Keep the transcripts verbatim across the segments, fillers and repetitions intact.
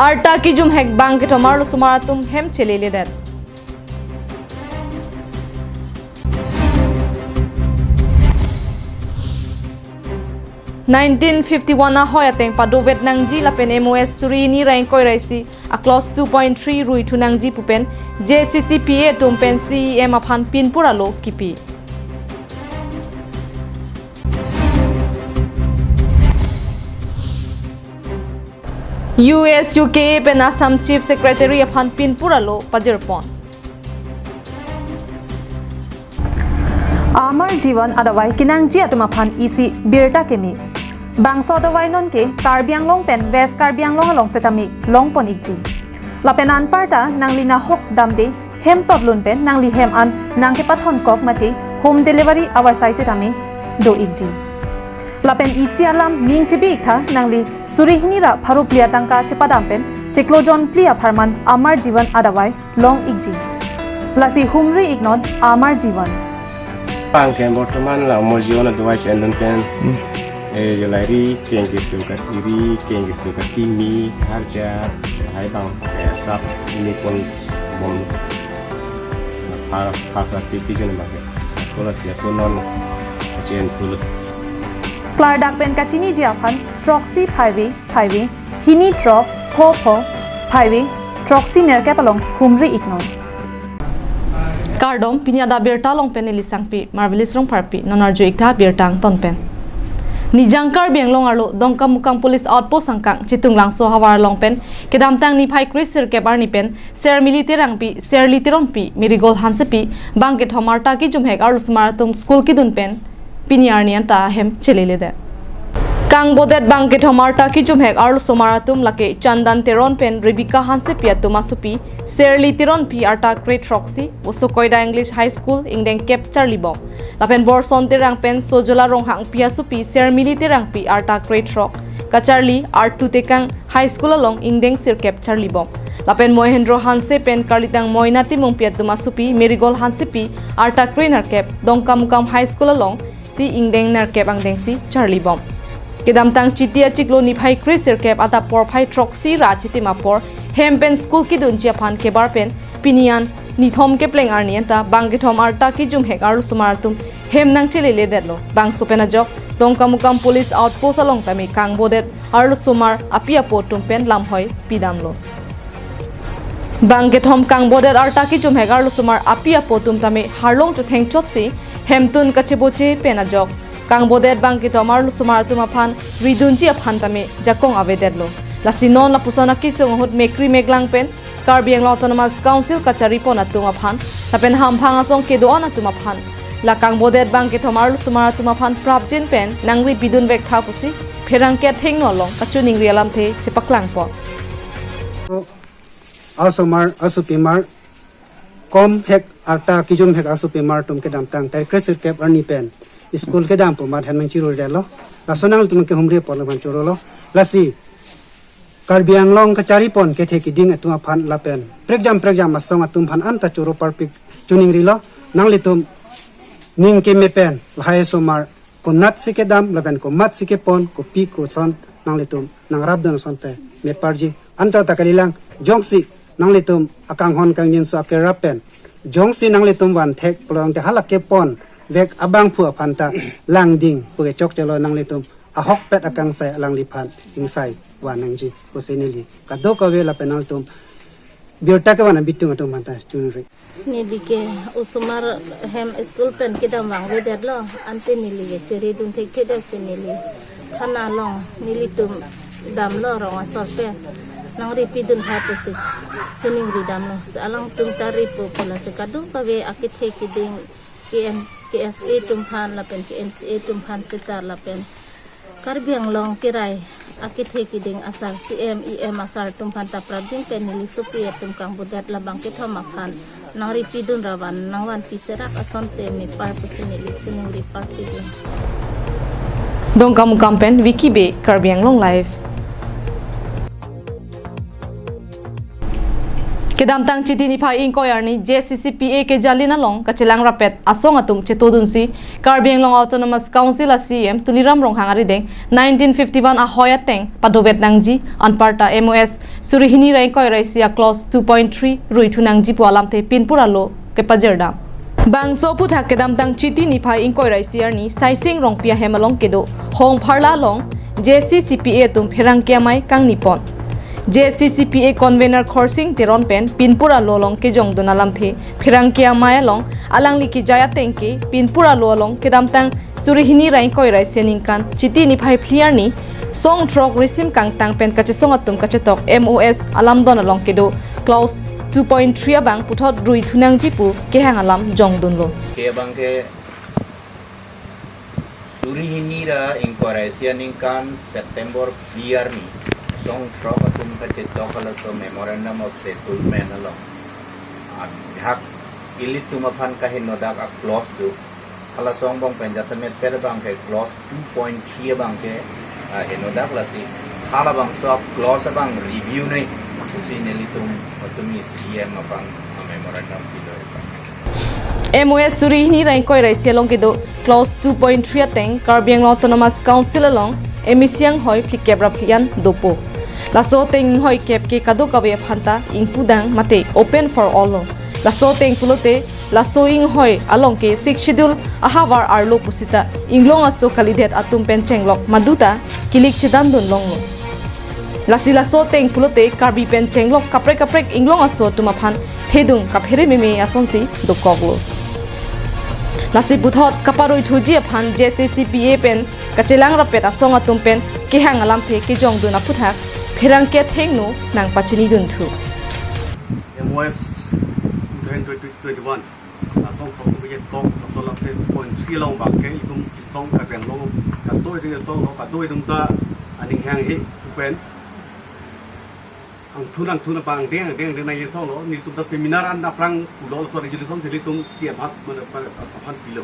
Arta kijumhek bang kethom arlosomar atum hem cheleledet. Nineteen fifty-one ahoi ateng padovet nangji lapen M O S suri hini ra ingkoi ra isi a clause two point three ruithu nangji pu pen J C C P A atum pen C E M aphan pinpur alo kipi. U S U K A pen Assam Chief Secretary aphan pinpur alo pajirpon. Amar Jivan adavai kenangji atum aphan isi birta keme. Bangso adavai non ke Karbi Anglong pen West Karbi Anglong along setame longpon ikji. Lapen anparta nangli nahok damde hem totlun pen nangli hem an nangkepathon kok mate home delivery avarsai setame do ikji. Lapen isi alam ning chebi iktha, nangli suri hini ra pharo phli atangka chepadam pen chiklo jon phli apharman Amar Jivan adavai long ikji. Lasi humri iknon Amar Jivan. Bang ke bortoman la Amar Jivan adavai ke endon pen. Hmm. Eh, jolai ri keng kesu kat iri, keng kesu kat timi, harja, hai bang, eh, sap, ini pon bom. Pha, pha sa ti pi jen bang ke. Kola sia ko non, chen thulu. Klardak pen kachiniji aphan, throksi phaivi, phaivi, hini throk, pho pho, phaivi, throksi nerkep along humri iknon. Kardom, pini adap birta along pen neli Sangpi Marvelous Rongpharpi, non arju iktha birta angton pen. Nijang Karbi Anglong arlo Dongkamukam Police Outpost angkang Chitunglangso havar along pen kedamtang niphai kre sirkep arni pen Sermili Terangpi, Serli Teronpi, Marigold Hansepi, bang kethom arta kijumhek arlosomar atum school kedun pen pini arni anta hem cheleledet. Kangbodet bang kethom arta kijumhek arlosomar atum lake Chandan Teron pen Rebecca Hansepi atum asopi Serli Teronpi arta kre throksi, Bosokoida English High School, ingdeng kep charlibom. Lapen Borson Terang pen Sojola Ronghangpi asopi Sermili Terangpi arta kre throk, kacharli artu tekang High School along ingdeng sirkep charlibom. Lapen Mohendro Hanse pen Karlitang Moina Timungpi atum asopi Marigold Hansepi arta kre nerkep Dongkamukam High School alongsi ingdeng nerkep angdengsi charlibom. Kedamtang Chiti achiklo niphai kre sirkep adap porphai throksi ra chitim apor hem pen school kedunji aphan kebar pen pini an nithom kepleng arni anta bang kethom arta kijumhek arlosomar atum hem nangcheleledetlo. Bangso pen ajok Dongkamukam Police Outpost along tame kangbodet arlosomar api apo atum pen lamhoi pidamlo. Bang kethom kangbodet arta kijumhek arlosomar api apo atum tame harlong chotheng chotsi hemtun kacheboche pen ajok kangbodet bang kethom arlosomar atum aphan ridunji aphan tame jakong avedetlo. Lasi non lapuson akesung ahut mekri meklang pen Karbi Anglong Autonomous Council kacharipon atum aphan lapen hamphang asong kedo-an atum aphan la kangbodet bang kethom arlosomar atum aphan prapjin pen nangri pidun vektha pusi pherangke athengno along kachiningri alamthe chepaklangpon. Arlosomar, arsopimar, komhek arta kijumhek arsopimar atum kedamtang tarik kre sirkep arni pen school kedam pu amat hem nangchirudetlo. Laso nanglitum kehumri apor laman chorolo. Lasi Karbi Anglong kacharipon kethe kiding atum aphan lapen prekjam prekjam asong atum aphan anta choro parpik chiningrilo. Nanglitum ning keme pen lahai osomar konatsi kedam lapen komatsi kepon, kopi koson nanglitum nangrapdun asonte meparji. Anta ta kalilang, jongsi nanglitum akanghon kangjinso akerap pen jongsi nanglitum vanthek pulote halake ponvek abangphu aphan ta langding puke chokchelo, nanglitum ahokpet akangsai alangliphan ingsai van nangji pusi neli kadokave lapen nanglitum birta kevan abitung atum aphan ta chunri. Neli ke osomar hem school pen kedam vangvedetlo, ante neli ke cheridun thekthedetsi neli thana along nelitum damlo rong asor pen nangri pidun tha pusi chiningri damlo. Si alangtum ta ripo pu lasi kadokave akethe kiding K N, K S A atum aphan lapen K N C A atum aphan seta lapen Karbi Anglong kerai akethe kiding asar, C M, E M asar atum aphan ta prapjin pen neli sopi atum kangbodet labang kethom aphan nangri pidun ra van nangvanpi serak asonte mepar pusi neli chiningri parpidun. Dongkamukam pen Vicky Bey, Karbi Anglong Live. Kedamtang Chiti niphai ingkoi arni J C C P A kejalin along kachelang rapet asong atum chetodunsi Karbi Anglong Autonomous Council a C E M Tuliram Ronghang arideng nineteen fifty-one ahoi ateng padovet nangji, anparta M O S suri hini ra ingkoi ra isi a clause two point three ruithu nangji pu alamthe pinpur alo kepajirdam. Bangso aphuthak kedamtang Chiti niphai ingkoi ra isi arni Saising Rongpi ahem along kedo Hongpharla along J C C P A atum pherangke amei kangnipon. J C C P A convener Khorsing Teron pen pinpur alo along kejongdun alamthe pherangke amei along alangli kejai ateng ke pinpur alo along kedamtang suri hini ra ingkoi ra isi aningkan Chiti niphai phli arni song throk risim kangtang pen kachesong atum kachetok M O S alamdon along kedo clause two point three abang puthot ruithu nangji pu kehang alam jongdunlo. Ke abang ke suri hini ra ingkoi ra isi aningkan September phli arni song throk atum kachetok halaso Memorandum of Settlement along adhak ilitum aphan kahenodak a clause do. Halaso angbong pen jasemet per abang ke clause two point three abang ke, ah, henodak, lasi halabangso a clause abang review nei pusi nelitum, atumi C E M abang a memorandum pilo. M O S suri hini ra ingkoi ra isi along kedo clause two point three ateng Karbi Anglong Autonomous Council along M A C anghoi phlikep ra phli-an dopo. Laso ateng inghoikep ke kadokave aphanta ingpudang mate open for all lo. Laso ateng pulote laso inghoi along ke Sixth Schedule ahavar arlo pusita inglong aso kalidet atum pen chenglok maduta kilik chedandun longlo. Lasi laso ateng pulote Karbi pen chenglok kaprek kaprek inglong aso atum aphan thedung kaphere meme asonsi dokoklo. Lasi puthot kaparuithuji aphan J C C P A pen kachelang rapet asong atum pen kehang alamthe kejongdun aphuthak pherangke athengno nangpachinidunthu. M O S two thousand twenty, twenty-one. Asong thok tu ye tok, asong lap te point three along abang ke itum song Karbi Anglong kadoi ding song lo, kadoi ding ta aning hang he pen. Angthun angthun abang deng deng deng nai song lo, nelitum ta seminar an aphrang pulo, so resolution si nelitum C E M aphan, mana, mana, aphan pilo.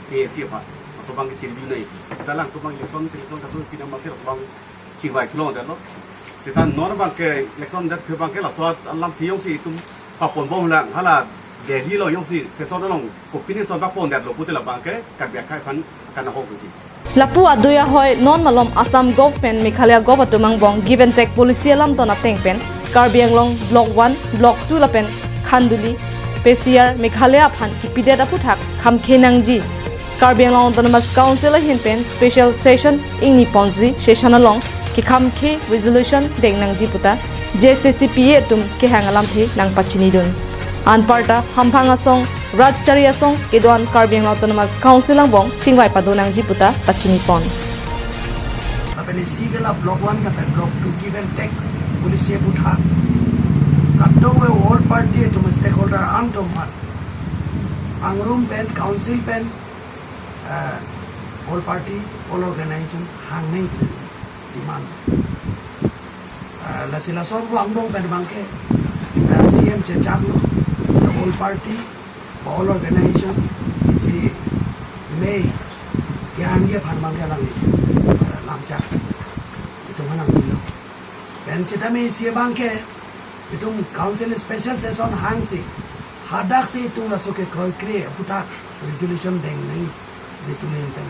K A C aphan. Asong abang ke chiri nai. Dalang tu abang election, election kadoi pinam masih asong abang chingvai thulo detlo. Seta non abang ke election det phe abang ke laso alamthe jongsi itum paponbomlang, hala Delhi lo jongsi session along kopine son papondet lo pute labang ke Karbi akhai aphan kana ho kuti. Lapu adui ahoi non malom Assam Government Meghalaya Government atum angbong give and take policy alamdon ateng pen Karbi Anglong Block one, Block two lapen Khanduli, Pesiar, Meghalaya aphan kipidet aphuthak khamkhe nangji. Karbi Anglong Autonomous Council ahin pen special session ingniponji, session along kekhamkhe resolution deng nangji puta J C C P A atum kehang alamthe nangpachinidun. Anparta hamphang asong, rajchari asong kedo-an Karbi Anglong Autonomous Council angbong chingvai pado nangji puta pachinipon. Lapen isi ke la Block one lapen Block two give and take policy aputhak kadokave all party atum stakeholder atum aphan, angrum pen, council pen, eh, all party, all organization hang nangji demand. Eh, lasi laso angbong pen abang ke, eh, C E M chechaklo, the all party, all organization, si mei kehangji aphan abang ke alangli, eh, lamchak itum aphan nangpilo. Pen sitame isi abang ke itum council special session hangsi hadaksi itum laso kekroikre aputhak resolution deng nangji itum ahin pen.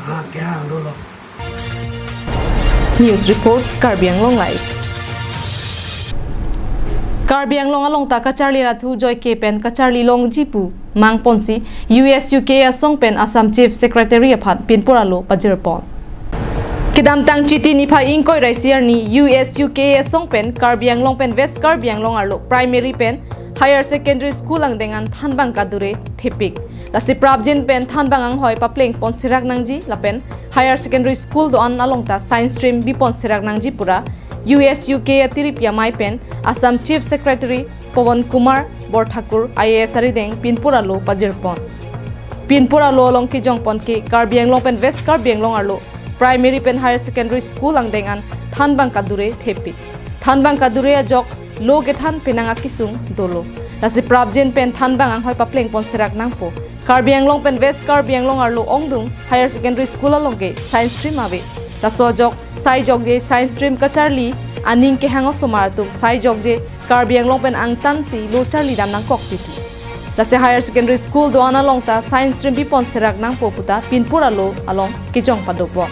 Ha, kehang dolo. News report, Karbi Anglong Live. Karbi Anglong along ta kacharli lathu joike pen kacharli longji pu mangponsi U S U K asong pen Assam Chief Secretary aphan pinpur alo pajirpon. Kedamtang Chiti niphai ingkoi ra isi arni U S U K asong pen Karbi Anglong pen West Karbi Anglong arlo primary pen higher secondary school angdeng an thanbang kadure thepik. Lasi prapjin pen thanbang anghoi paplengpon serak nangji lapen higher secondary school do-an along ta science stream bipon serak nangji pura U S U K atiripi amei pen Assam Chief Secretary Pawan Kumar Borthakur I A S arideng pinpur alo pajirpon. Pinpur alo along kejongpon ke Karbi Anglong pen West Karbi Anglong arlo primary pen higher secondary school angdeng an thanbang kadure thepik. Thanbang kadure ajok lo kethan penang akesung dolo. Lasi prapjin pen thanbang anghoi paplengpon serak nangpo. Karbi Anglong pen West Karbi Anglong arlo ongdung higher secondary school along ke science stream ave. Laso ajok sai jokje science stream kacharli aning kehang osomar atum sai jokje Karbi Anglong pen angtan si lo charlidam nangkok titi. Lasi higher secondary school do-an along ta science stream bipon serak nangpo puta pinpur alo along kejong padopbom.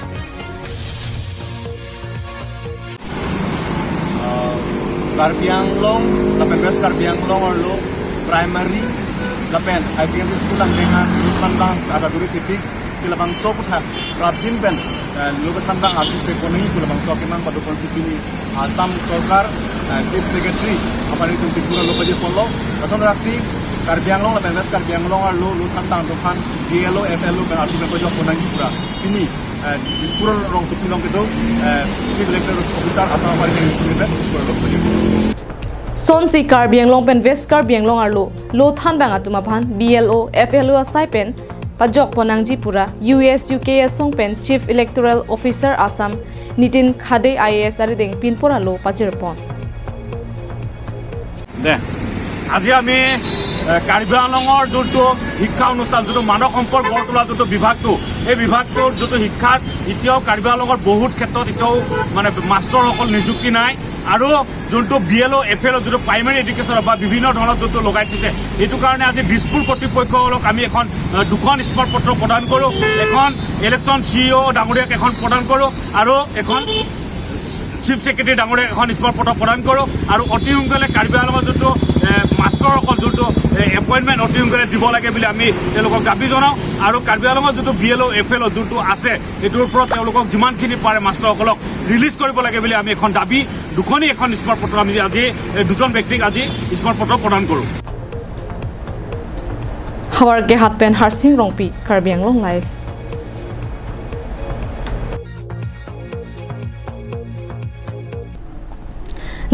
Uh, Karbi Anglong lapen West Karbi Anglong arlo primary lapen higher secondary school angdeng an lo thanbang ada duri titik si labangso aputhak prapjin pen, uh, lo thanbang atum te konai pu labangso akemang padopon si pini Assam Sorkar, uh, Chief Secretary aphan itum pinpur alo pajirponlo. Lason aksi Karbi Anglong lapen West Karbi Anglong arlo lo than tangdok aphan B L O, F L O pen atum pen pajok ponangji pura pini, uh, Dispur rongsopi along kedo, uh, Chief Electoral Officer Assam aphan itum pen Dispur lo pajirpon. Sonsi Karbi Anglong pen West Karbi Anglong arlo lo thanbang atum aphan B L O, F L O asai pen pajok ponangji pura U S U K asong pen Chief Electoral Officer Assam Nitin Khade I A S arideng pinpur alo pajirpon. দে, আজি আমি, এ, কাৰ্বি আংলঙৰ যোনটো শিক্ষা অনুষ্ঠান, যোনটো মানৱ সম্পদ গঢ় তোলা যোনটো বিভাগটো, এই বিভাগটোৰ যোনটো শিক্ষাত এতিয়াও কাৰ্বি আংলঙৰ বহুত ক্ষেত্ৰত এতিয়াও মানে মাষ্টৰসকল নিযুক্তি নাই আৰু যোনটো বি এল অ', এফ এল অ', যোনটো প্ৰাইমেৰী এডুকেশ্যন বা বিভিন্ন ধৰণৰ যোনটো লগাই দিছে, এইটো কাৰণে আজি দিছপুৰ কৰ্তৃপক্ষসকলক আমি এখন, আহ, দুখন স্মাৰক পত্ৰ প্ৰদান কৰোঁ, এখন ইলেকশ্যন চি ই অ' ডাঙৰীয়াক এখন প্ৰদান কৰোঁ আৰু এখন চিফ ছেক্ৰেটাৰী ডাঙৰীয়াক এখন স্মাৰক পত্ৰ প্ৰদান কৰোঁ আৰু অতি সোনকালে কাৰ্বি আংলঙৰ যোনটো, এ, মাষ্টৰসকল যোনটো, এ, এপইণ্টমেণ্ট অতি সোনকালে দিব লাগে বুলি আমি তেওঁলোকক দাবী জনাওঁ আৰু কাৰ্বি আংলঙৰ যোনটো বি এল অ', এফ এল অ' যোনটো আছে, এইটোৰ ওপৰত তেওঁলোকক যিমানখিনি পাৰে মাষ্টৰসকলক ৰিলিজ কৰিব লাগে বুলি আমি এখন দাবী, দুখনি এখন স্মাৰক পত্ৰ আমি আজি, এ, দুজন ব্যক্তিক আজি স্মাৰক পত্ৰ প্ৰদান কৰোঁ। Howraghat pen Harsing Rongpi, Karbi Anglong Live.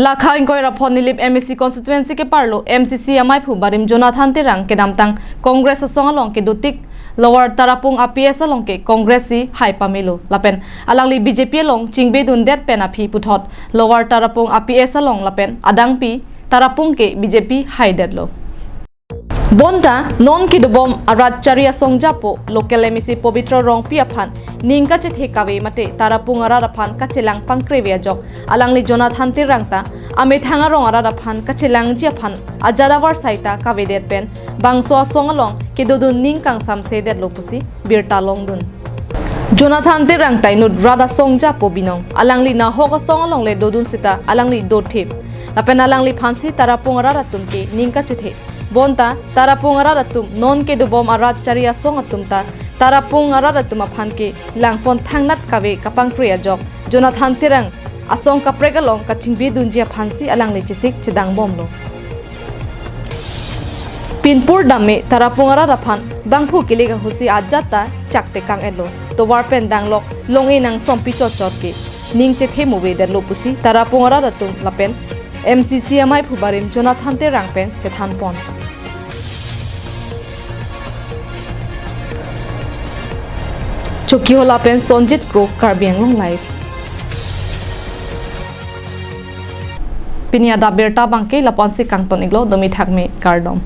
Lakha ingkoi ra phongo Nilip M A C constituency keparlo M C C amaiphu barim Jonathan Terang kedamtang Congress asong along kedotik Lower Tarapung a P S along ke Congress si hai pamelo lapen alangli B J P along chingbedundet pen aphi puthot Lower Tarapung a P S along lapen adangpi Tarapung ke B J P haidetlo. Bonta non kedobom arat chari asong japo local M A C Pobitro Rongpi aphan ning kachethe kave mate Tarapung arat aphan kachelang pangkreve ajok alangli Jonathan Terang ta amethang arong arat aphan kachelangji aphan ajat avarsai ta kavedet pen bangso asong along kedodun ning kangsamsedetlo pusi birta longdun. Jonathan Terang ta inut rat asong japo binong, alangli nahok asong along le dodun seta alangli dothip. Lapen alangliphansi Tarapung arat atum ke ning kachethe. Bonta Tarapung arat atum non kedobom arat chari asong atum ta Tarapung arat atum aphan ke langpon thangnat kave kapangkre ajok Jonathan Terang asong kaprek along kachingbedunji aphansi alangli chesik chedangbomlo. Pinpur dam me Tarapung arat aphan bangphu kilik ahutsi ajat ta chaktekang-etlo. Tovar pen danglok long-e nang sompi chotchot ke ning chethe muvedetlo pusi Tarapung arat atum lapen M C C amaiphu barim Jonathan Terang pen chethanpon. Chokihola pen Sonjit Kro, Karbi Anglong Live. Pini adap birta abangke lapu-ansi kangton-iklo, domi thakme, kardom.